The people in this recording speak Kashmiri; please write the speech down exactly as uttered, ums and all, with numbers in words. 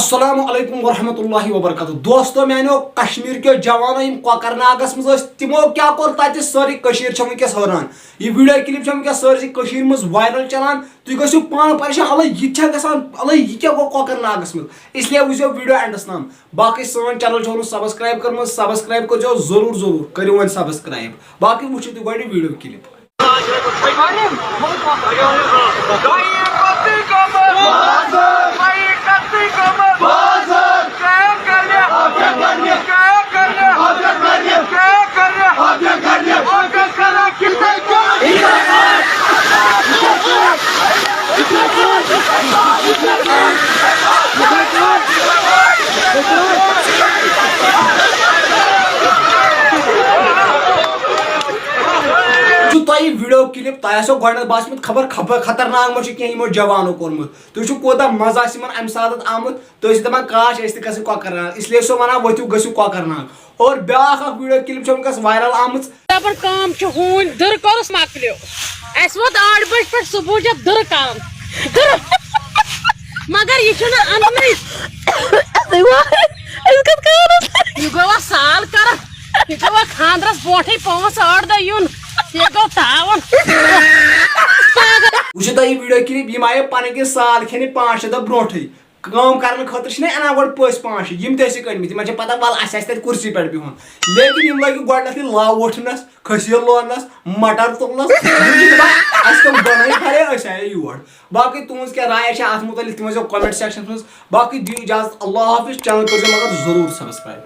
السلام علیکم ورحمۃ اللہ وبرکاتہ۔ دوستو میانیو کشمیر کیو جوانو، یِم کۄکرناگس منٛز ٲسۍ، تِمو کیٛاہ کوٚر تتہِ؟ سٲرٕے کٔشیٖر چھےٚ وٕنکیٚس حٲران۔ یہِ ویڈیو کلپ چھےٚ وٕنکیٚس سٲرسٕے کٔشیٖر منٛز وایرل چلان۔ تُہۍ گٔژھِو پانہٕ پریشان، الے یہِ تہِ چھا گژھان، الے یہِ کیٛاہ گوٚو کۄکرناگس منٛز؟ اس لیے وٕچھزیو ویڈیو اینڈس تام۔ باقٕے سٲنۍ چینل چھو نہٕ سبسکرائب کٔرمٕژ، سبسکرائب کٔرزیو ضروٗر، ضروٗر کٔرِو وۄنۍ سبسکرائب۔ باقٕے وٕچھِو تُہۍ گۄڈٕ ویڈیو کلپ۔ چھُ تۄہہِ ویڈیو کلپ، تۄہہِ آسیو گۄڈٕنیتھ باسمُت خبر خبر خطرناک ما چھُ کینٛہہ یِمو جوانو کوٚرمُت۔ تُہۍ چھِو کوٗتاہ مزٕ آسہِ یِمن امہِ ساتہٕ آمُت، تُہۍ ٲسِو دپان کاش أسۍ تہِ گژھو کۄکرناگ، اس لیے چھِسو ونان ؤتھِو گٔژھِو کۄکرناگ۔ اور بیاکھ اکھ ویڈیو کلپ چھِ وٕنکیٚس وایرل آمٕژ۔ دپان کٲم چھِ ہوٗنۍ دٔر کٔرٕس مۄکلیو۔ اسہِ ووت ٲٹھ بجہِ پٮ۪ٹھ صبحٕچ یتھ دٔر کران۔ دٔر۔ مگر یہِ چھُنہٕ اندنٕے۔ أسۍ کتھ کرو؟ یہِ گوٚو اَتھ سال کران۔ یہِ گوٚو اَتھ خاندرس برونٹھٕے پانٛژھ ٲٹھ دۄہ یُن۔ یہِ گوٚو تاون۔ وٕچھِو تۄہہِ یہِ ویڈیو کلپ، یِم آیہِ پنٕنۍ کِنۍ سال کھٮ۪نہِ پانٛژھ شےٚ دۄہ برونٹھٕے۔ کٲم کرنہٕ خٲطرٕ چھِنہ انان گۄڈٕ پٔژھۍ پانٛژھ شےٚ، یِم تہِ ٲسۍ کٔڑمٕتۍ، تِمن چھِ پتہ ول اسہِ آسہِ تتہِ کُرسی پٮ۪ٹھ بِہُن۔ لیکن یِم لٲگۍ گۄڈٕنیتھٕے لَو ووٚٹھنس، کھٔسیٖل لوننس، یِم چھِ دپان اسہِ کٕم بنٲوِتھ، ہرے أسۍ آیے یور۔ باقٕے تُہنٛز کیٛاہ راے چھِ اتھ مُتعلق، تِم ٲسۍزیو comment sectionس منٛز۔ باقٕے دِیِو اجازت، اللہ حافظ، چینل کٔرزیو مگر ضروٗر سبسکرائب۔